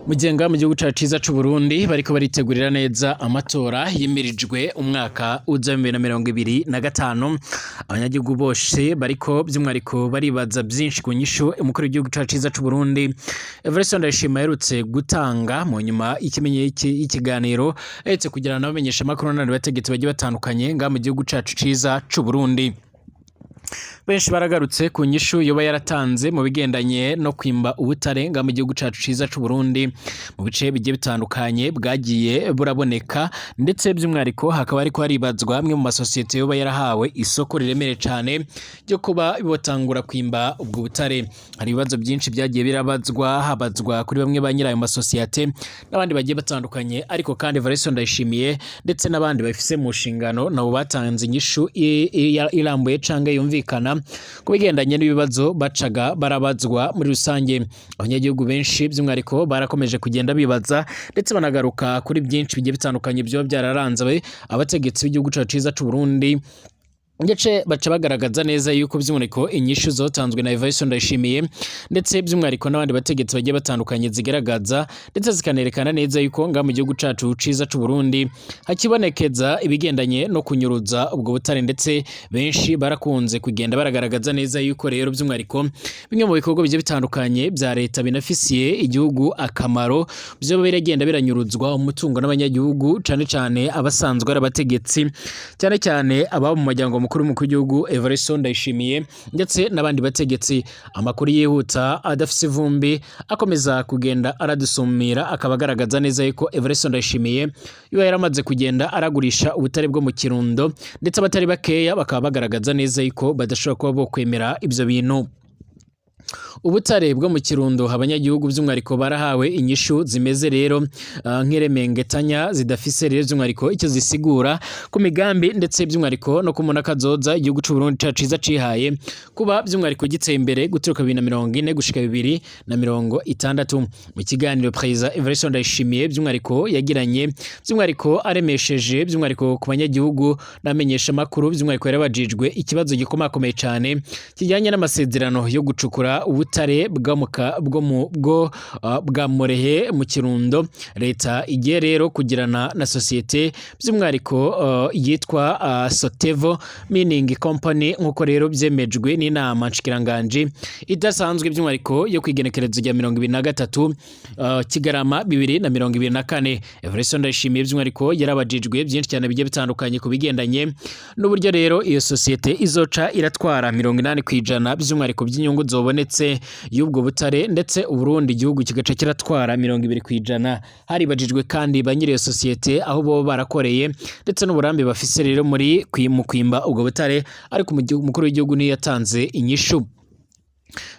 Mugenga mu gihugu cacu ciza c'u Burundi bariko baritegurira neza amatora yimirijwe umwaka uza 2025. Abanyagihugu bose bariko by'umwihariko baribaza byinshi ku nyishu umukuru w'igihugu cacu ciza c'u Burundi Evariste Ndayishimiye aherutse gutanga mu nyuma y'ikiganiro aherutse kugirana n'abamenyesha makuru n'abandi bategetsi bagiye batandukanye ngaha mu gihugu cacu ciza c'u Burundi. Benshi baragarutse ku nyishu yoba yaratanze mu bigendanye no kwimba ubutare nga mu gihugu cacu ciza c'u Burundi, mu bice bigiye bitandukanye bwagiye buraboneka, ndetse by'umwihariko hakaba hariko haribazwa amwe mu masosiyete yoba yarahawe isoko riremereye cane ryo kuba botangura kwimba ubwo butare. Hari ibibazo byinshi byagiye birabazwa, habazwa kuri bamwe ba nyirayo masosiyete n'abandi bagiye batandukanye, ariko kandi Evariste Ndayishimiye ndetse n'abandi bafise mu nshingano nabo batanze inyishu irambuye canke yumvikana ku bigendanye n'ibibazo bacaga barabazwa muri rusange. Abanyagihugu benshi by'umwihariko barakomeje kugenda bibaza ndetse banagaruka kuri byinshi bigiye bitandukanye byoba byararanze abategetsi b'igihugu cacu ciza c'u Burundi, ndetse baca bagaragaza neza yuko by'umwihariko inyishu zotanzwe na Evariste Ndayishimiye ndetse by'umwihariko n'abandi bategetsi bagiye batandukanye zigaragaza ndetse zikanerekana neza yuko ngaha mu gihugu cacu ciza c'u Burundi hakibonekeza ibigendanye no kunyuruza ubwo butare. Ndetse benshi barakunze kugenda baragaragaza neza yuko rero by'umwihariko bimwe mu bikorwa bigiye bitandukanye bya leta binafisiye igihugu akamaro byo biragenda biranyuruzwa umutungo n'abanyagihugu, cane cane abasanzwe ari abategetsi, cyane cyane ababa mu muryango mukuru w'igihugu Evariste Ndayishimiye ndetse n'abandi bategetsi. Amakuru yihuta adafise ivumbi akomeza kugenda aradusumira akaba agaragaza neza yuko Evariste Ndayishimiye yuba yaramaze kugenda aragurisha ubutare bwo mu Kirundo, ndetse abatari bakeya bakaba bagaragaza neza yuko badashobora kuba bokwemera ivyo bintu. Ubutare bwo mu Kirundo, abanyagihugu by'umwihariko barahawe inyishu zimeze rero nk'iremengetanya zidafise rero by'umwihariko icyo zisigura ku migambi, ndetse by'umwihariko no kumuna kazoza igihugu c'u Burundi cacu ciza cihaye kuba by'umwihariko giteye imbere guturuka 2040 gushika 2060. Mu kiganiro Perezida Evariste Ndayishimiye by'umwihariko yagiranye, by'umwihariko aremesheje by'umwihariko ku banyagihugu n'amenyesha makuru, by'umwihariko yarabajijwe ikibazo gikomakomeye cane kijyanye n'amasezerano yo gucukura ubutare bwo mu ka- bwo mu bwo bwa Murehe mu Kirundo, leta igiye rero kugirana na sosiyete by'umwihariko yitwa Sotevo Mining Company, nk'uko rero byemejwe n'inama nshikiranganji idasanzwe by'umwihariko yo kwigenekerezo rya 23 Kigarama 2024. Evariste Ndayishimiye by'umwihariko yarabajijwe byinshi cyane bigiye bitandukanye ku bigendanye n'uburyo rero iyo sosiyete izoca iratwara 80% by'umwihariko by'inyungu zobonetse y'ubwo butare, ndetse Uburundi igihugu kigaca kiratwara 20%. Haribajijwe kandi ba nyiri iyo sosiyete aho boba barakoreye ndetse n'uburambe bafise rero mu kwimba ubwo butare, ariko umukuru w'igihugu niyo yatanze inyishu.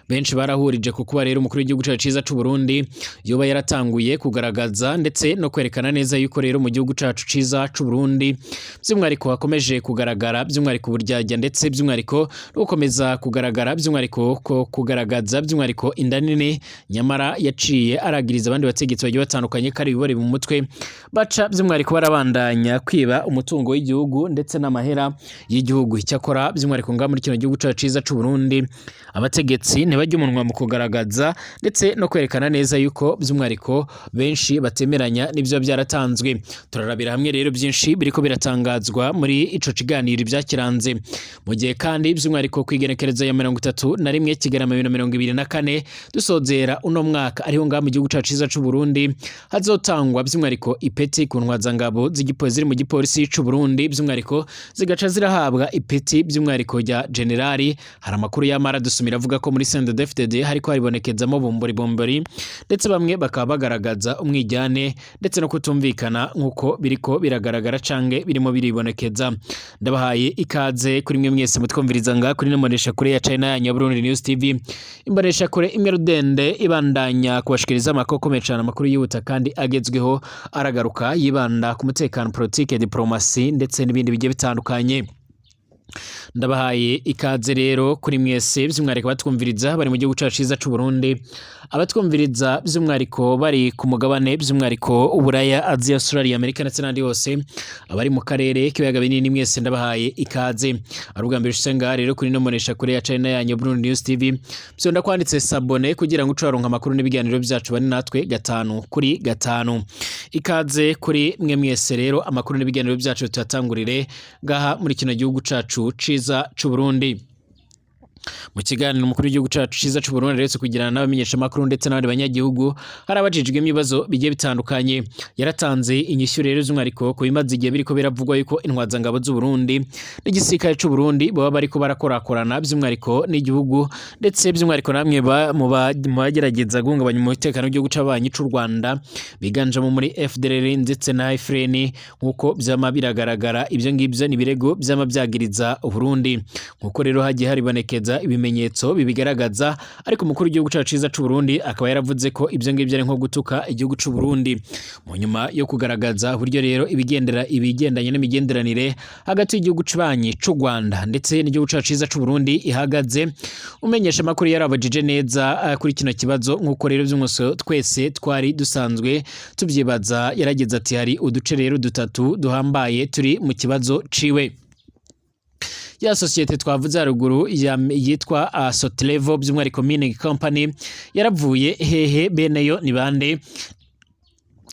Benshi barahurije ku kuba rero umukuru w'igihugu cacu ciza c'u Burundi yoba yaratanguye kugaragaza ndetse no kwerekana neza yuko rero mu gihugu cacu ciza c'u Burundi by'umwihariko hakomeje kugaragara by'umwihariko uburyarya, ndetse by'umwihariko no gukomeza kugaragara by'umwihariko ko kugaragaza by'umwihariko inda nini. Nyamara yaciye aragiriza abandi bategetsi bagiye batandukanye ko ari ibibore mu mutwe, baca by'umwihariko barabandanya kwiba umutungo w'igihugu ndetse n'amahera y'igihugu. Icyakora by'umwihariko ngaha muri kino gihugu cacu ciza c'u Burundi abategetsi ntibajya umunwa mu kugaragaza ndetse no kwerekana neza yuko by'umwihariko benshi batemeranya n'ibyo byaratanzwe. Turarabira hamwe rero byinshi biriko biratangazwa muri ico kiganiro ibyakiranze, mu gihe kandi by'umwihariko kwigenekerezo ya 31 Kigarama 2024, dusozera uno mwaka, ariho ngaha mu gihugu cacu ciza c'u Burundi hazotangwa by'umwihariko ipeti ku ntwazangabo z'igipolisi ziri mu gipolisi c'u Burundi, by'umwihariko zigaca zirahabwa ipeti by'umwihariko rya generali. Hari amakuru y'amara dusumira avuga ko muri CNDD-FDD hariko haribonekezamo bombori bombori, ndetse bamwe bakaba bagaragaza umwijyane ndetse no kutumvikana nk'uko biriko biragaragara canke birimo biribonekeza. Ndabahaye ikaze kuri mwe mwese mutwumviriza ngaha kuri ino kure ya China yanyu ya Burundi News TV, imbonesha kure imwe rudende ibandanya kubashikiriza amakuru akomeye cane, amakuru yihuta kandi agezweho, aragaruka yibanda ku mutekano, politike, diplomasi ndetse n'ibindi bigiye bitandukanye. Ndabahaye ikaze rero kuri mwese, by'umwihariko abatwumviriza bari mu gihugu cacu ciza c'u Burundi, abatwumviriza by'umwihariko bari ku mugabane, by'umwihariko Uburaya, Aziya, Australia, Amerika ndetse n'ahandi hose, abari mu karere k'ibiyaga binini, mwese ndabahaye ikaze. Ari ubwa mbere ushitse ngaha rero kuri ino mbonesha kure ya channel yanyu Burundi News TV, vyonda kwanditse s'abonner kugira ngo uce waronka amakuru n'ibiganiro byacu, bane natwe gatanu kuri gatanu. Ikaze kuri mwe mwese rero, amakuru n'ibiganiro byacu tuyatangurire ngaha muri kino gihugu cacu ciza c'u Burundi. Mu kiganiro umukuru w'igihugu cacu ciza c'u Burundi aherutse kugirana n'abamenyeshamakuru ndetse n'abandi banyagihugu, hari abajijwemo ibibazo bigiye bitandukanye. Yaratanze inyishu rero z'umwihariko ku bimaze igihe biriko biravugwa yuko intwazangabo z'u Burundi n'igisirikare c'u Burundi baba bariko barakorakorana by'umwihariko n'igihugu, ndetse by'umwihariko namwe mu bagerageza guhungabanya umutekano w'igihugu c'abanyi c'u Rwanda, biganjemo muri FDLR ndetse na FRN, nk'uko vyama biragaragara. Ivyo ngivyo ni ibirego vyama vyagiriza Uburundi, nk'uko rero hagiye haribonekeza ibimenyetso bibigaragaza. Ariko umukuru w'igihugu cacu ciza c'u Burundi akaba yaravuze ko ivyo ngivyo ari nko gutuka igihugu c'u Burundi. Mu nyuma yo kugaragaza uburyo rero ibigendera ibigendanye n'imigenderanire hagati y'igihugu c'ubanyi c'u Rwanda ndetse n'igihugu cacu ciza c'u Burundi ihagaze, umenyesha amakuru yarabajije neza kuri kino kibazo, nk'uko rero vy'umwose twese twari dusanzwe tuvyibaza. Yarageze ati hari uduce rero dutatu duhambaye turi mu kibazo ciwe. Ya sosiyete twavuze haruguru yitwa Sotrevo, by'umwihariko Mining Company, yaravuye hehe? Beneyo ni bande?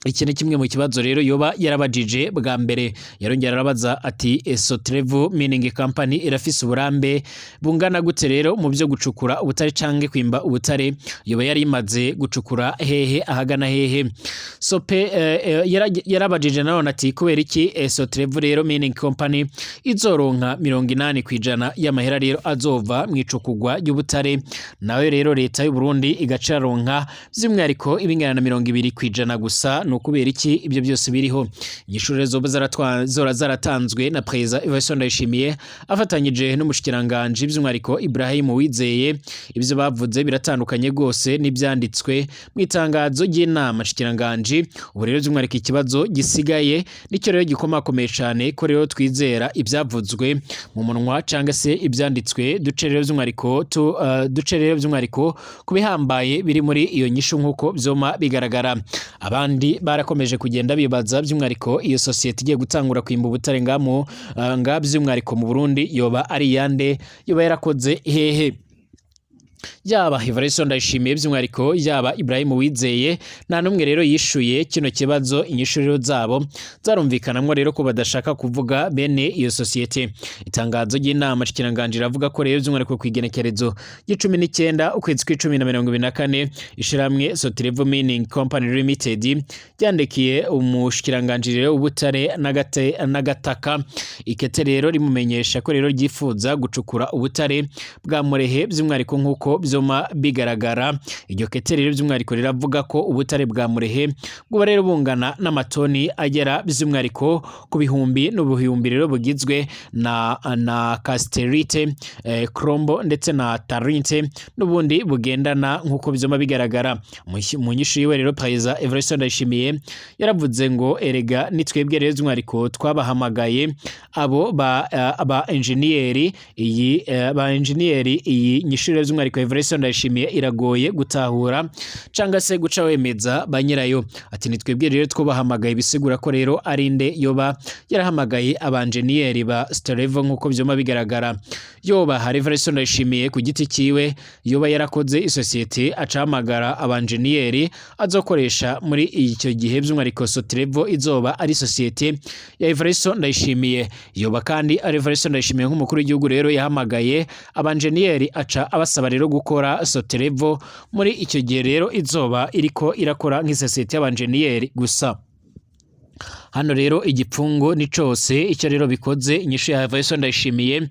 Iki ni kimwe mu kibazo rero yoba yarabajije bwa mbere. Yarongera arabaza ati Sotrevo Mining Company irafise uburambe bungana gute rero mu byo gucukura ubutare canke kwimba ubutare? Yoba yari imaze gucukura hehe, ahagana hehe? Sope yarabajije nanone ati kubera iki Sotrevo rero Mining Company izoronka 80% y'amahera rero azova mu icukugwa ry'ubutare, nawe rero leta y'u Burundi igaca iraronka by'umwihariko ibingana na 20% gusa? Ni ukubera iki ibyo byose biriho? Inyishu rero zoba zora zaratanzwe na Perezida Evariste Ndayishimiye afatanyije n'umushikiranganji by'umwihariko Ibrahim Uwizeye. Ibyo bavuze biratandukanye rwose n'ibyanditswe mu itangazo ry'inama nshikiranganji. Ubu rero by'umwihariko ikibazo gisigaye nicyo rero gikomakomeye cyane, ko rero twizera ibyavuzwe mu munwa cyangwa se ibyanditswe, duce rero by'umwihariko duce rero by'umwihariko ku bihambaye biri muri iyo nyishu, nk'uko byoma bigaragara. Abandi barakomeje kugenda bibaza by'umwihariko iyo sosiyete igiye gutangura kwimba ubutare ngamu nga by'umwihariko mu Burundi yoba ari iyande, yoba yarakoze hehe? Yaba Evariste Ndayishimiye by'umwihariko, yaba Ibrahim Uwizeye, nta n'umwe rero yishuye kino kibazo. Inyishu rero zabo zarumvikanamwo rero ko badashaka kuvuga bene iyo sosiyete. Itangazo ry'inama nshikiranganji riravuga ko rero by'umwihariko ku igenekerezo ry'icumi n'icyenda ukwezi kw'icumi na 2024, ishirahamwe Sotrevo Mining Company Limited ryandikiye umushikiranganji rero w'ubutare n'agataka ikete rero rimumenyesha ko rero ryifuza gucukura ubutare bwa Murehe, by'umwihariko nk'uko vyoma bigaragara. Iryo kete rero by'umwihariko riravuga ko ubutare bwa Murehe bwoba rero bungana n'amatoni agera by'umwihariko ku bihumbi n'ubuhumbi rero, bugizwe na cassiterite, chrome ndetse na tantalite n'ubundi bugendana, nk'uko vyoma bigaragara. Mu nyishu yiwe rero, Perezida Evariste Ndayishimiye yaravuze ngo erega ni twebwe rero by'umwihariko twabahamagaye abo ba enjeniyeri. Iyi ba enjeniyeri, iyi nyishu rero by'umwihariko Evariste Ndayishimiye iragoye gutahura canga se guca wemeza ba nyirayo. Ati ni twebwe rero twabahamagaye, bisigura ko rero ari nde yoba yarahamagaye abanjeniyeri ba Sotrevo, nk'uko vyoma bigaragara? Yoba hari Evariste Ndayishimiye ku giti ciwe yoba yarakoze isosiyete, acahamagara abanjeniyeri azokoresha muri icyo gihe? By'umwihariko Sotrevo izoba ari sosiyete ya Evariste Ndayishimiye? Yoba kandi ari Evariste Ndayishimiye nk'umukuru w'igihugu rero yahamagaye abanjeniyeri, aca abasaba rero gukora Sotrevo, muri icyo gihe rero izoba iriko irakora nk'isosiyete y'abanjeniyeri gusa? Hano rero igipfungu ni cose. Icyo rero bikoze, inyishu ya Evariste Ndayishimiye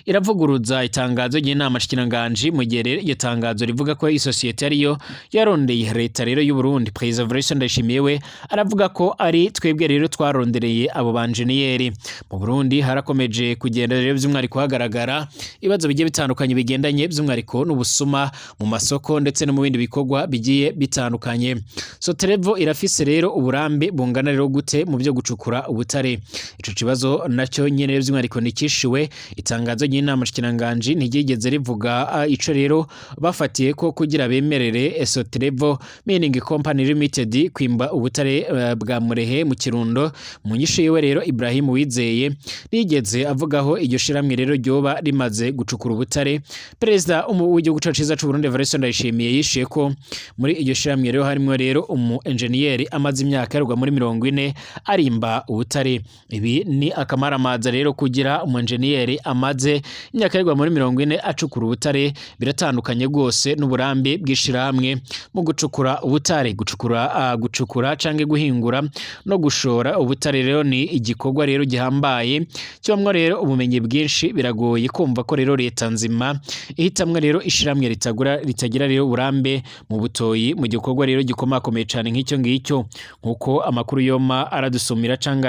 iravuguruza itangazo ry'inama nshikiranganji, mu gihe rero iryo tangazo rivuga ko isosiyete ariyo yarondeye leta rero y'u Burundi. Perezida Evariste Ndayishimiye we aravuga ko ari twebwe rero twarondereye abo banjeniyeri. Mu Burundi harakomeje kugenda rero by'umwihariko hagaragara ibibazo bigiye bitandukanye bigendanye by'umwihariko n'ubusuma mu masoko ndetse no mu bindi bikorwa bigiye bitandukanye. Sotrevo irafise rero uburambe bungana rero gute mu byo gucukura ubutare. Ico kibazo nacyo nyene by'umwihariko ntikishuwe. Itangazo ry'inama nshikiranganji ntiryigeze rivuga ico rero bafatiye ko kugira bemerere Sotrevo Mining Company Limited kwimba ubutare bwa Murehe mu Kirundo. Mu nyishu yiwe rero, Ibrahim Wizeye nigeze avugaho iryo shiramwe rero ryoba rimaze gucukura ubutare. Perezida w'igihugu cacu ciza c'u Burundi, Evariste Ndayishimiye, yishuye ko muri iryo shiramwe rero harimwo rero umu enjeniyeri amaze imyaka yarwa muri 40 arimba ubutare. Ibi ni akamaramaza rero, kugira umu enjeniyeri amaze imyaka yarwa muri 40 acukura ubutare biratandukanye rwose n'uburambe bw'ishirahamwe mu gucukura ubutare. Gucukura canke guhingura no gushora ubutare rero ni igikorwa rero gihambaye kibamwo rero ubumenyi bwinshi. Biragoye kumva ko rero leta nzima ihitamwo rero ishiramwe ritagura ritagira rero uburambe mu butoyi mu gikorwa rero gikomakomeye cane nk'icyo ngicyo, nkuko amakuru yoma aradusumira canke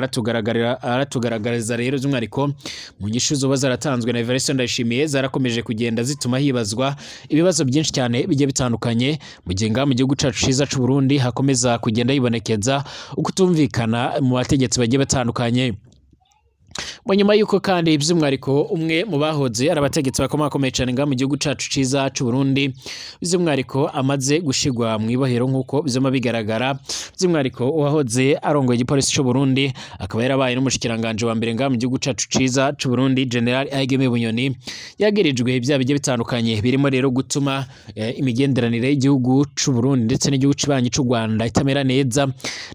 aratugaragariza rero. By'umwihariko mu nyishu zoba zaratanzwe na Evariste Ndayishimiye zarakomeje kugenda zituma hibazwa ibibazo byinshi cyane bigiye bitandukanye, mu gihe ngaha mu gihugu cacu ciza c'u Burundi hakomeza kugenda hibonekeza ukutumvikana mu bategetsi bagiye batandukanye. Mu nyuma y'uko kandi by'umwihariko umwe mu bahoze ari abategetsi bakomakomeye cyane ngaha mu gihugu cacu ciza c'u Burundi by'umwihariko amaze gushigwa mu ibohero, nk'uko vyama bigaragara, by'umwihariko uwahoze arongoye igipolisi c'u Burundi akaba yarabaye n'umushikiranganje wa mbere ngaha mu gihugu cacu ciza c'u Burundi, General Aigeme Bunyoni, yagirijwe ibyaha bigiye bitandukanye birimo rero gutuma imigenderanire y'igihugu c'u Burundi ndetse n'igihugu kibanyi c'u Rwanda itamera neza,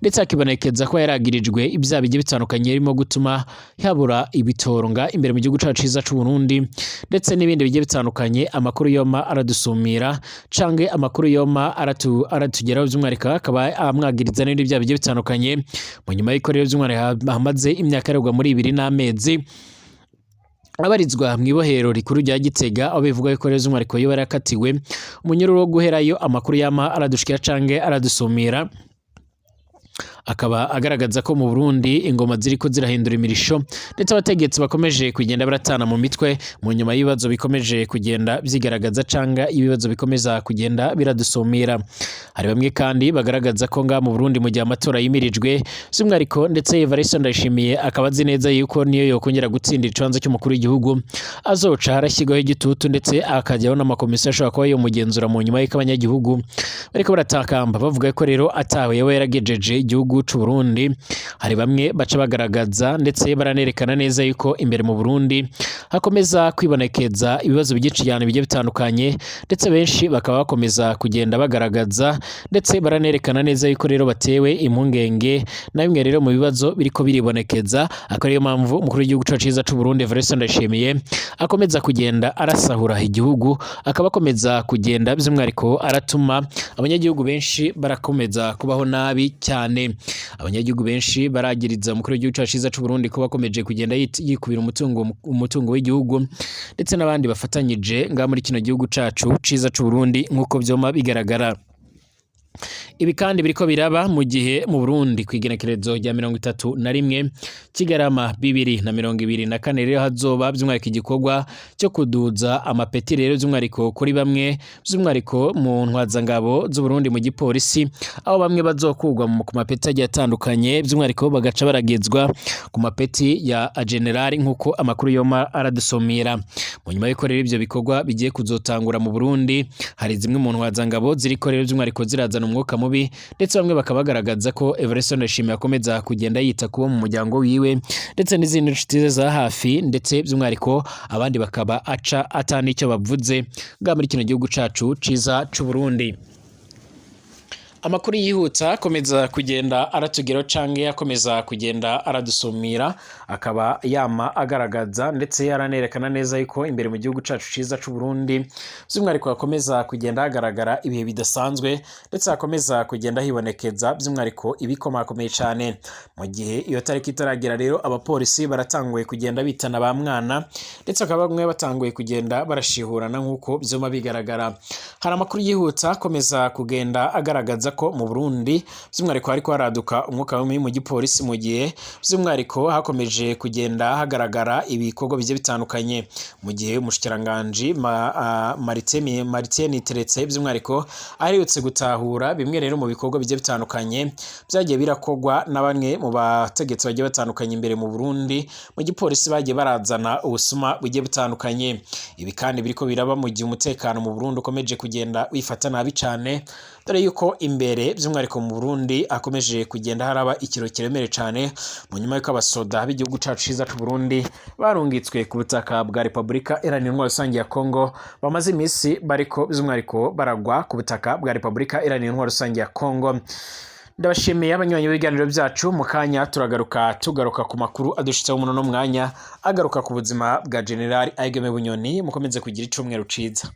ndetse hakibonekeza ko yaragirijwe ibyaha bigiye bitandukanye birimo gutuma habura ibitoronga imbere mu gihugu cacu ciza c'u Burundi ndetse n'ibindi bigiye bitandukanye. Amakuru yoma aradusumira canke amakuru yoma aratugeraho by'umwihariko akaba amwagiriza n'ibindi byaha bigiye bitandukanye. Mu nyuma y'uko rero by'umwihariko hamaze imyaka aregwa muri 2 n'amezi abarizwa mu ibohero rikuru rya Gitega, aho bivuga ko rero by'umwihariko yoba yarakatiwe umunyururu wo guherayo. Amakuru yama aradushikira canke aradusumira akaba agaragaza ko mu Burundi ingoma ziriko zirahindura imirisho, ndetse abategetsi bakomeje kugenda baratana mu mitwe mu nyuma y'ibibazo bikomeje kugenda vyigaragaza canga ibibazo bikomeza kugenda biradusumira. Hari bamwe kandi bagaragaza ko nga mu Burundi mu gihe amatora yimirijwe by'umwihariko, ndetse Evariste Ndayishimiye akaba azi neza yuko niyo yokongera gutsinda ikibanza cy'umukuru w'igihugu azoca harashyirwaho igitutu, ndetse akajyaho n'amakomisiyo ashobora kuba yomugenzura, mu nyuma y'uko abanyagihugu bariko baratakamba bavuga ko rero atawe yaba yaragejeje igihugu c'u Burundi. Hari bamwe baca bagaragaza ndetse baranerekana neza yuko imbere mu Burundi hakomeza kwibonekeza ibibazo byinshi cyane bigiye bitandukanye, ndetse benshi bakaba bakomeza kugenda bagaragaza ndetse baranerekana neza yuko rero batewe impungenge na bimwe rero mu bibazo biriko biribonekeza, akaba ariyo mpamvu umukuru w'igihugu cacu ciza c'u Burundi Evariste Ndayishimiye akomeza kugenda arasahura igihugu, akaba akomeza kugenda by'umwihariko aratuma abanyagihugu benshi barakomeza kubaho nabi cyane. Abanyagihugu benshi baragiriza umukuru w'igihugu cacu ciza c'u Burundi ko bakomeje kugenda yikubira umutungo w'igihugu ndetse n'abandi bafatanyije ngaha muri kino gihugu cacu ciza c'u Burundi, nk'uko vyoma bigaragara. Ibi kandi biriko biraba mu gihe mu Burundi kw'igenekerezo rya 31 Kigarama 2024 rero hazoba by'umwihariko igikorwa cyo kuduza amapeti rero by'umwihariko kuri bamwe by'umwihariko mu ntwazangabo z'u Burundi mu gipolisi, aho bamwe bazokurwa ku mapeti agiye atandukanye, by'umwihariko bagaca baragezwa ku mapeti ya generali, nk'uko amakuru yoma aradusomera. Mu nyuma y'uko rero ivyo bikorwa bigiye kuzotangura mu Burundi, hari zimwe mu ntwazangabo ziriko rero by'umwihariko zirazana umwuka mubi, ndetse bamwe bakaba bagaragaza ko Evariste Ndayishimiye akomeza kugenda yita kubo mu muryango wiwe ndetse n'izindi nshuti ze za hafi, ndetse by'umwihariko abandi bakaba aca ata n'icyo bavuze bwa muri kino gihugu cacu ciza c'u Burundi. Amakuru yihuta akomeza kugenda aratugeraho canke akomeza kugenda aradusumira akaba yama agaragaza ndetse aranerekana neza yuko imbere mu gihugu cacu ciza c'u Burundi by'umwihariko hakomeza kugenda hagaragara ibihe bidasanzwe, ndetse hakomeza kugenda hibonekeza by'umwihariko ibikomakomeye cane. Mu gihe iyo tariki itaragera rero, abapolisi baratanguye kugenda bitana ba mwana, ndetse bakaba bamwe batanguye kugenda barashihurana, nk'uko vyoma bigaragara. Hari amakuru yihuta akomeza kugenda agaragaza ko mu Burundi by'umwihariko hariko haraduka umwuka mubi mu gipolisi, mu gihe by'umwihariko hakomeje kugenda hagaragara ibikorwa bigiye bitandukanye, mu gihe umushikiranganji Martin Niteretse by'umwihariko aherutse gutahura bimwe rero mu bikorwa bigiye bitandukanye byagiye birakogwa na bamwe mu bategetsi bagiye batandukanye imbere mu Burundi mu gipolisi, bagiye barazana ubusuma bugiye butandukanye. Ibi kandi biriko biraba mu gihe umutekano mu Burundi ukomeje kugenda wifata nabi cane, dore yuko imbere by'umwihariko mu Burundi akomeje kugenda haraba ikiro kiremere cane, mu nyuma y'uko abasoda b'igihugu cacu ciza c'u Burundi barungitswe ku butaka bwa Repubulika Iharanira Intwaro Rusange ya Kongo, bamaze iminsi bariko by'umwihariko baragwa ku butaka bwa Repubulika Iharanira Intwaro Rusange ya Kongo. Ndabashimiye abanywanyi b'ibiganiro byacu. Mu kanya turagaruka, tugaruka ku makuru adushitseho muri uno mwanya, agaruka ku buzima bwa General Aigeme Bunyoni. Mukomeze kugira icumweru ciza.